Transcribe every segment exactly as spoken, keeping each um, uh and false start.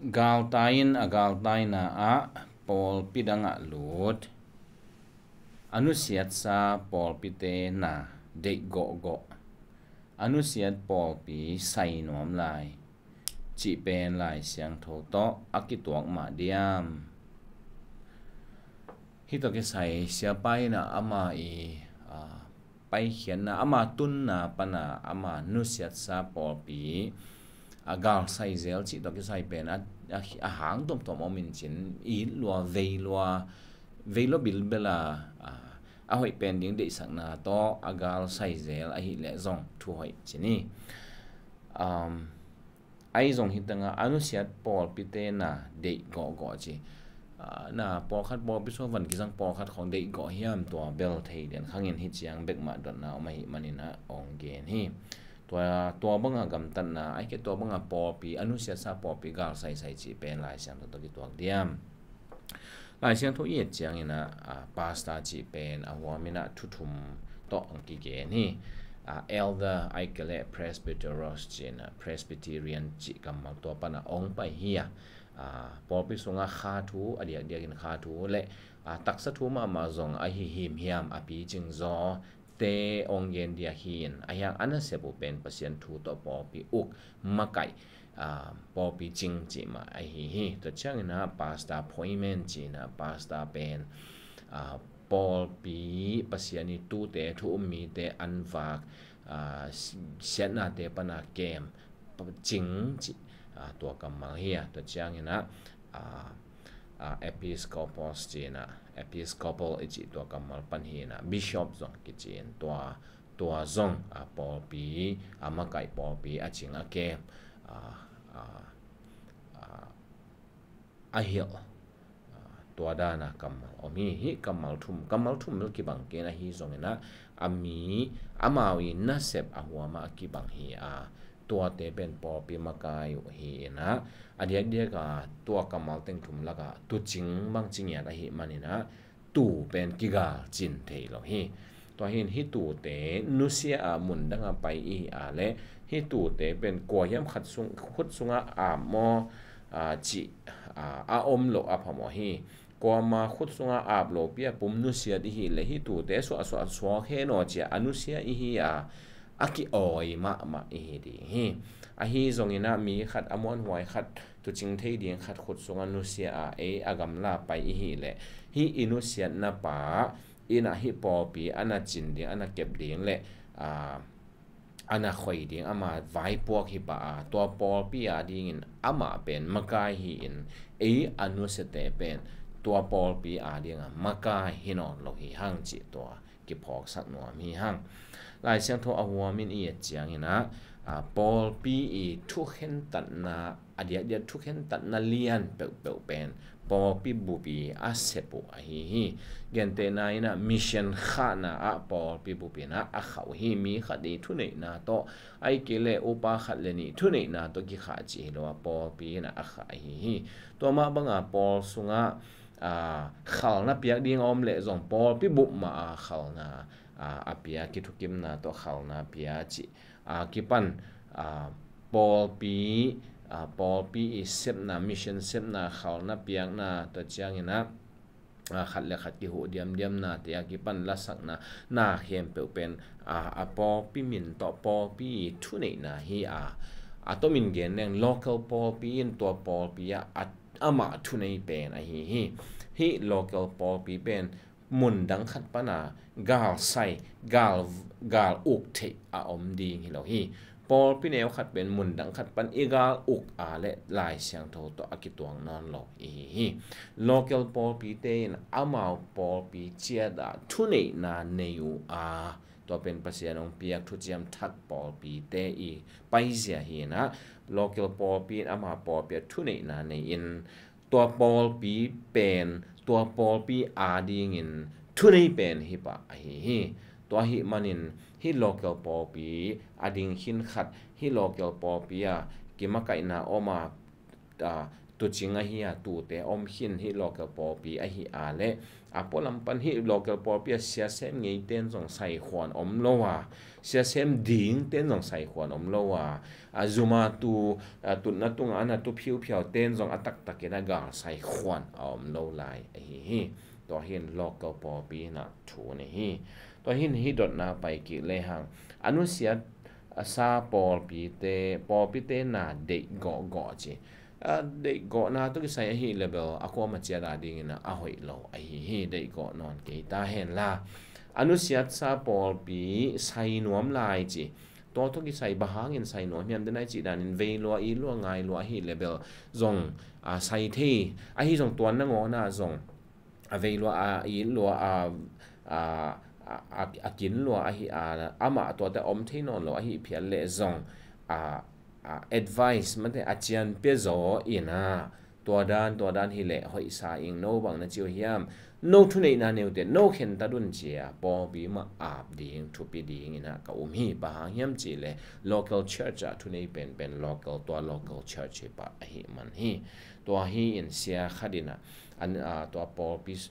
Galtai in a galtaina ah pawlpi dangah lut, a nusiatsa pawlpite na deih gawhgawh, a nusiat pawlpi sai nuam lai cih pen Lai Siangtho tawh a kituak mah diam? Hih tawh kisai siapa in ah ama i, a, paikhiatna, ama tunna pana ama nusiatsa pawlpi a galsai zel cih tawh kisai pen a, a, a hang tuamtuam om in cin, it lua, vei lua, vei lua bilbela, a, a hoih pen ding deihsakna tawh a galsai zel ahih leh zong thu hoih cin hi. Um, ahi zong hi tangah a nusiat pawlpite na deih gawhgawh ci. Ah, na pawlkhat pawlpi sung van kizang pawlkhat khong deih gawh hiam, tua bel thei lian khangin hi ciang bek mah dotna om ahih manin ah ong gen hi. Tua, tua banga gamtatna, ai ke tua banga pawlpi, a nusiatsa pawlpi galsaisai cih pen Lai Siangtho tawh kituak diam? Lai Siangtho i et ciangin ah, a, pastor cih pen a huamin ah thu thum tawh ang kigen hi. A, elder, ai ke le presbyteros cih in ah, Presbyterian cih kammal tua pana ong pai hi a. A, pawlpi sungah kha thu, a diakdiakin kha thu le, a, taksa thu mahmah zong ahi himhiam a picing zaw te ong gen diak hi in, a hiang a nasep uh pen Pasian thu tawh pawlpi uk, makaih, a, pawlpi cing cih mah ahi hi. Tua ciangin ah pastor appointment cih in ah pastor pen, a, pawlpi, Pasian i tute, thu um mite an vak, a, si-, siatnate pana kem cing cih, a, tua kammal hi a. Tua ciangin ah, a, a, episkopos cih in ah, episcopal i cih tua kammal pan hi in ah, bishop zong kici in, tua, tua zong, a, pawlpi, a, makaih pawlpi a cing a kem, a, a, a, a hilh, a, tua dana kammal om hi. Hih kammal thum, kammal thum bel kibang kei in ahi zongin ah, a mi, amau i nasep a huam ah a kibang hi a, tuate pen pawlpi makai uh hi in ah, a diakdiak a tua kammal teng thum lakah tuucing bang ci ngiat ahih manin ah, tuu pen kigal cin thei lo hi. Tua hi in hih tuute nusia a mun dangah pai i hi a le, hih tuute pen kua hiam khat sung, khut sungah ap maw, a, cih, a, a om loh a phamawh hi. Kuama khut sungah ap lopi a pum nusiat i hih leh hih tuute suahsuah suak hen aw ci a, a nusia i hi a, a ki-awi mahmah i hi ding hi. Ahi zongin ah mi khat, a muanhuai khat, tuucing thei ding khat khut sungah nusia a, ei a gamla pai i hih leh, hih i nusiatna pa in ah hih pawlpi a na cin ding, a na kep ding le, a, a na khoi ding ama vaipuak hi pah a, tua pawlpi a dingin amah pen makai hi in, ei a nusiate pen tua pawlpi a dingah makai hi nawn lo hi hang cih tua kiphawksak nuam hi hang. Lai Siangtho a huamin i et ciangin ah, a, pawlpi i thukhentatna, a diakdiak thukhentatna lian peuhpeuh pen pawlpi bup i a sep uh ahi hi. Gentehna in ah mission khahna ah pawlpi bup in ah a khah uh hi. Mi khat i thuneihna tawh, ai ke le upa khat le nih thuneihna tawh kikhah cih hi lo a, pawlpi in ah a khah ahi hi. Tua mah banga pawl sungah, a, khalna piak ding a om leh zong pawlpi bup mah a khalna, a, a pia, kithukimna tawh khalna pia cih, a, kipan, a, pawlpi, a, pawlpi i sepna, mission sepna, khalna piakna, tua ciangin ah, a, khat le khat kihuh diamdiamna te a kipan lasakna, na khempeuh pen, a, a pawlpi min tawh pawlpi i thuneihna hi a, a tomin gen leng local pawlpi in tua pawlpi ah a amah thunei pen ahi hi. Hih local pawlpi pen mun dang khat pana gal sai, gal, gal uk theih a om ding hi lo hi. Pawlpi neu khat pen mun dang khat pan i gal uk a le Lai Siangtho tawh a kituak nawn lo i hi hi. Local pawlpite in amau pawlpi ciat ah thuneihna nei uh a, tua pen Pasian hong piak thuciam thak pawlpite i paizia hi in ah, local pawlpi in ama pawlpi ah thuneihna nei in, tua pawlpi pen tua pawlpi a dingin thunei pen hi pah ahi hi. Tua ahih manin hih local pawlpi a ding khin khat, hih local pawlpi a kimakaihna om a, a, tucing ahi a, tute om khin, hih local pawlpi ahi a leh a pualam pan hih local pawlpi a siasem ngeite in zong saikhuan om lo a, siasem dingte in zong saikhuan om lo a, a zuma tu, a tutna tunga a na tu phiuphiaute in zong a taktakin a gal saikhuan a om lo lai ahi hi. Tua hi in local pawlpi in a thu nei hi. Tua hi in hih dotna pai kik lehang a nusiat a sa pawlpite, pawlpite na deih gawhgawh ci. A deih gawhna tawh kisai ahi leh bel a kuama ciat a dingin a hoih lo ahi hi. Deih gawh nawn kei ta hen la, a nusiat sa pawlpi sai nuam lai ci. Tua tawh kisai bang hangin sai nuam hiam, den a i cih danin vei lua, it lua, ngai lua ahi leh bel zong a sai thei. Ahi zong tua nangawn ah zong a vei lua, a it lua, a, a, a, a kin lua ahi a, amah tuate om thei nawn lo ahi phial leh zong a, a advice mate a cian pia zaw in a, tua dan, tua dan hi leh hoih sa ing, no bang na ci uh hiam, no thuneihna nei uh teh no khentat un ci a, pawlpi mah ap ding, thupi dingin a ka um hi. Bang hang hiam cih leh local church ah thunei penpen local, tua local church hi pah ahi man hi. Tua hi in sia khat in a, an, a, tua pawlpi s-,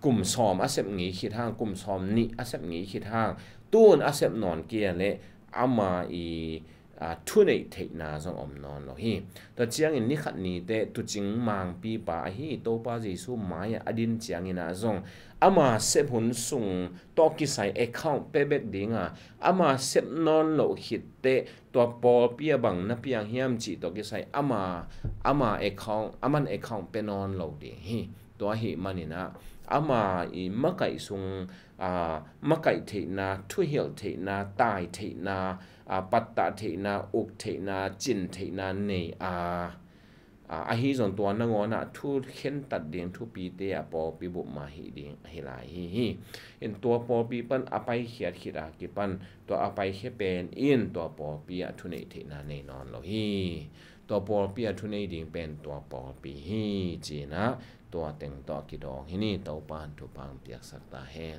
kum sawm a sep ngei khit hang, kum sawm nih a sep ngei khit hang, tun a sep nawn kei a leh ama i, a, thuneih theihna zong om nawn lo hi. Tua ciangin ni khat ni teh tucing mangpipa ahi Topa Jesu mai-ah a din ciangin a zong ama sep hun sung tawh kisai account pia bek ding a, ama sep nawn loh khit teh tua pawlpi ah bang na piang hiam cih tawh kisai ama, ama account, aman account pia nawn lo ding hi. Tua ahi manin a, ama i makaih sung, a, makaih theihna, thuhilh theihna, tai theihna, a, pattah theihna, uk theihna, cin theihna nei a, a, ahi zong tua nangawn ah thu khentat ding thupite a pawlpi bup mah hi ding ahi lai hi hi. In tua pawlpi pan a paikhiat khit a kipan tua a paikhia pen in tua pawlpi ah thuneih theihna nei nawn lo hi. Tua pawlpi ah thunei ding pen tua pawlpi hi ci-in a, tua teng tawh a kidawng hi ni. Topa in thupha hong piaksak ta hen.